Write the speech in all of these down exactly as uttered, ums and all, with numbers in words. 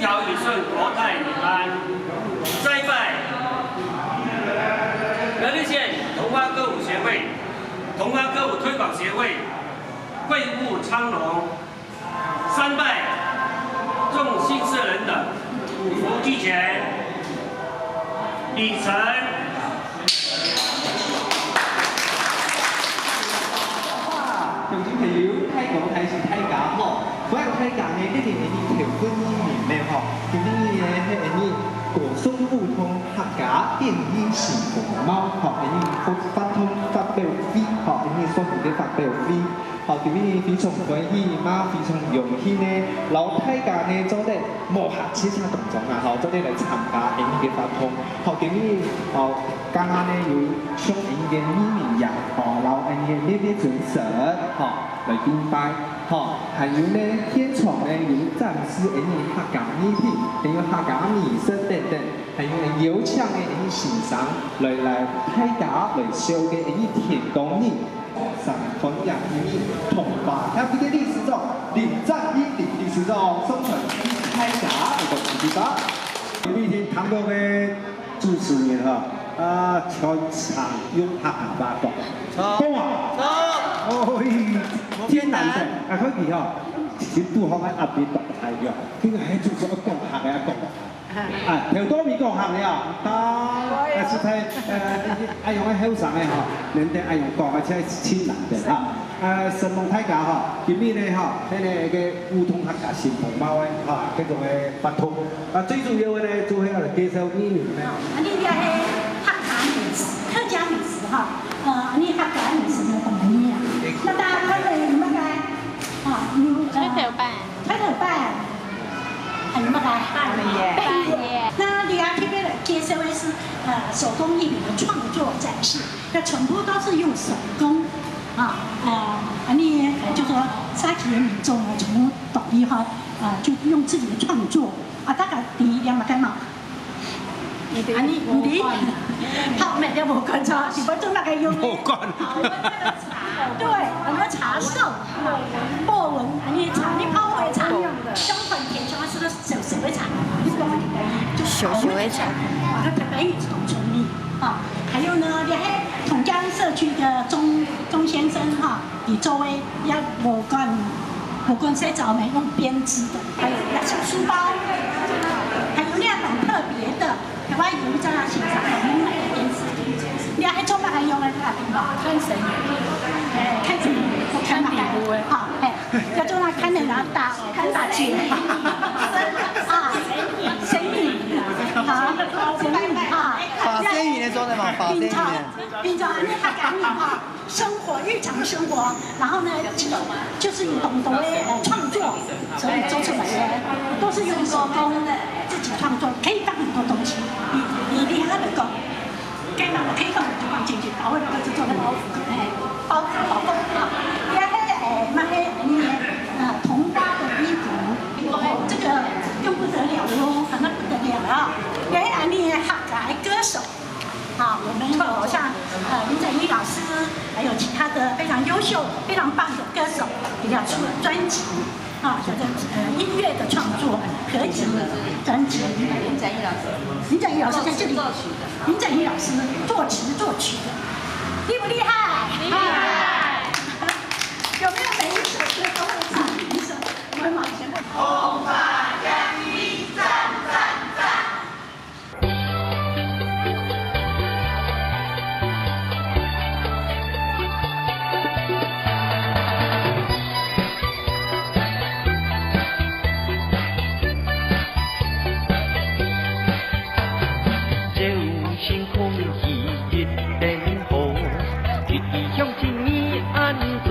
祈禱雨順國泰民安。再拜，苗栗縣桐花歌舞協會、桐花歌舞推廣協會、貴婦昌隆。三拜，眾姓氏人等五福俱全。李晨。鄉親朋友，大家還係大家好，歡迎大家呢，今日呢，投份義民廟吼。今日呢，係𫣆俚高雄烏通客家電影新風貌吼，𫣆俚發，發通發表會吼，𫣆俚所有个發表會。吼，今日非常歡喜，嘛非常榮幸呢，摎大家呢，做得無閒時間當中啊，吼，做得來參加𫣆俚个發通。吼，今日，吼，剛剛呢，有上𫣆俚个義民營，吼，摎𫣆俚个列位尊神，吼，來敬拜。 吼，還有呢，現場呢有展示𫣆俚客家藝品，還有客家美食等等，還有呢邀請呢𫣆俚先生來，來大家來紹介𫣆俚天光日，三歡迎𫣆俚桐花協會个理事長林占益林理事長上台，大家來做一下。每天談到个 主持人吼，啊，全程用客家話講。著。講啊？著。哦，嘿，真難得。啊，可以吼，其實拄好𠊎阿伯爸爸个，這個還主持人講客个講。啊，頭到尾講客了，啊，啊，實在，呃，恁樣个後生个吼，能得恁樣講，而且真難得哈。 呃，承蒙大家吼，今日呢吼，該个，該个烏通客家新風貌个吼，該種个活動。啊，最主要个呢，就係愛來介紹義民廟。恁呢這係客家美食，客家美食哈。呃，恁呢客家美食呢，當然啦。那大家看到有麼个？啊，有，呃，菜頭粄。菜頭粄。還有麼个？粄圓。粄圓。那這下特別來介紹个係，呃，手工義民个創作展示。 該全部都係用手工，啊，呃，恁呢，就說社區个民眾啊，全部獨立哈，啊，就用自己的創作，啊，大家知這麼个無？恁呢，毋知？好，毋係無關係，是愛做麼个用个？無關。好，對，𠊎等茶壽，啊，報文，恁呢茶，你泡个茶，相傳點茶係个小小个茶，你講，就小小个茶。啊，佢特別有這種創意。 啊，還有呢，這係桐江社區个鍾，鍾先生哈，佢做个也無管，無管洗澡呢，用編織的，還有這小書包，還有那種特別的，台灣有一張啊，現場有那個編織，你還做麼个用的？看神明，哎，看神明，看哪個？看底部的。好，哎。 叫做那看人家打，看打劫。啊，神明，好，神明啊。法仙鱼的時候呢嘛，法仙鱼的。平常，平常恁呢客家人哈，生活，日常生活，然後呢，就是有很多的，呃，創作，所以做出來的都是用手工自己創作，可以放很多東西。你，你厲害的講。 該个我可以放，就放進去，包括那個製作人，哎，包，包括啊，也還，哎，那個，嗯，呃，桐花的衣服，這個用不得了喲，很不得了啊！也還有恁呢客家的歌手，啊，我們有像，呃，林展翼老師，還有其他的非常優秀、非常棒的歌手，也要出專輯。 啊，叫做，呃，音樂的創作，合集專輯。林展翼老師。林展翼老師在這裡。作曲的。林展翼老師作詞作曲的，厲不厲害？厲害。有沒有每一首歌都會唱？每一首，我們往前看。朝晨空氣一等好，一直向前你安坐。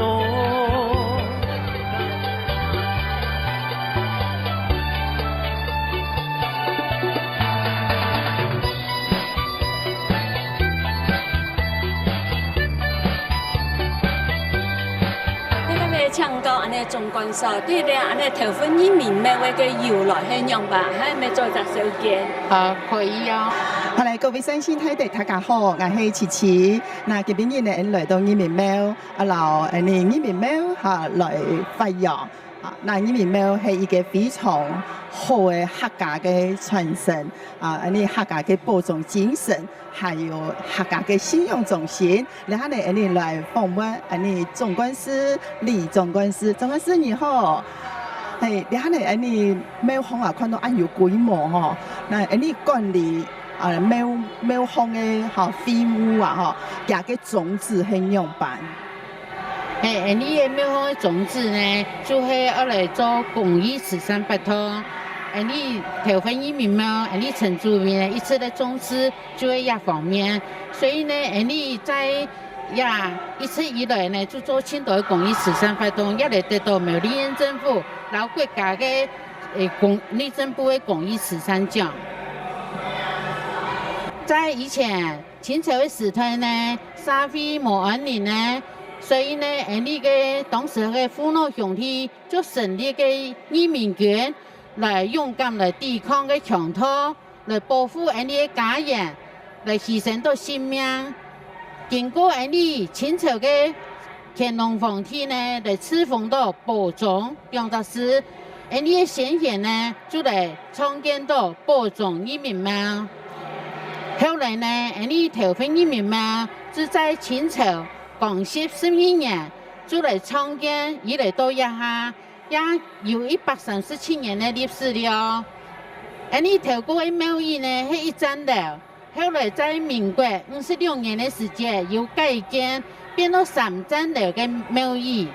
你特別請教恁呢總管所，對這恁呢頭份義民廟个由來係仰般，還愛做一隻紹介？啊，可以啊。好，來，各位鄉親大德，大家好，𠊎係琪琪。那今晡日呢，𠊎來到義民廟，啊，摎恁呢義民廟哈來發揚。啊，那義民廟係一個非常好个客家个傳承，啊，恁呢客家个保種精神，還有客家个信仰中心。這下呢，恁呢來訪問恁呢總幹事、李總幹事。總幹事你好。係，這下呢，恁呢廟方啊，看到恁有規模吼，那恁呢管理啊，廟，廟方个吼，會務啊，吼，佢个宗旨係仰般？ 係，𠊎俚个廟方个宗旨呢，就係愛來做公益慈善活動。𠊎俚頭份義民廟，𠊎俚陳主委呢，一直个重視就係這方面。所以呢，𠊎俚在這一直以來呢，就做盡多个公益慈善活動，也來得到苗栗縣政府摎國家个，誒，公，內政部个公益慈善獎。在以前， 清朝个時代呢，社會無安寧呢，所以呢，𠊎俚个當時个父老兄弟就成立个義民軍，來勇敢來抵抗个強盜，來保護𠊎俚个家園，來犧牲到性命。經過𠊎俚清朝个乾隆皇帝呢，來敕封到寶冢兩隻字，𠊎俚个先賢呢，就來創建到寶冢義民廟。後來呢，𠊎俚頭份義民廟就在清朝光緒十二年就來創建，一直到這下，也有一百三十七年个歷史了。𠊎俚頭過个廟宇呢，係一棧樓， 後來在民國五十六年个時節有改建，變做三層樓个廟宇。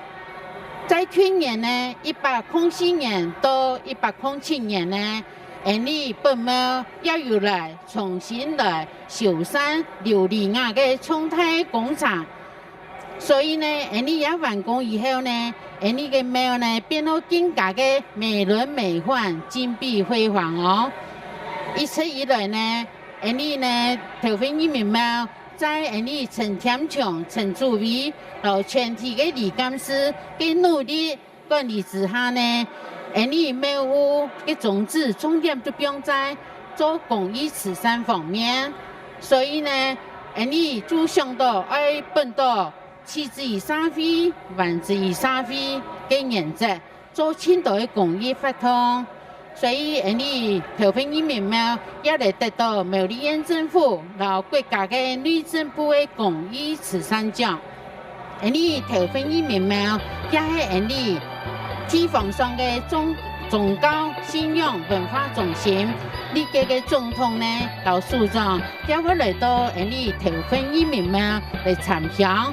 在去年呢，一百空四年到一百空七年呢，𠊎俚本廟也有來重新來修繕琉璃瓦个重大工程。 所以呢，𠊎俚也完工以後呢，𠊎俚个廟呢變到更加个美輪美奐、金碧輝煌哦。一直以來呢，𠊎俚呢頭份義民廟在𠊎俚陳添瓊陳主委摎全體个理監事个努力 管理之下呢，𠊎俚廟務个宗旨重點就放在做公益慈善方面。所以呢，𠊎俚就想到愛本到取之於社會，還之於社會个原則，做盡多个公益活動。所以𠊎俚頭份義民廟也來得到苗栗縣政府摎國家个內政部个公益慈善獎。 𠊎俚頭份義民廟也係𠊎俚地方上个宗，宗教信仰文化中心。歷屆个總統呢，摎首長也會來到𠊎俚頭份義民廟來參香。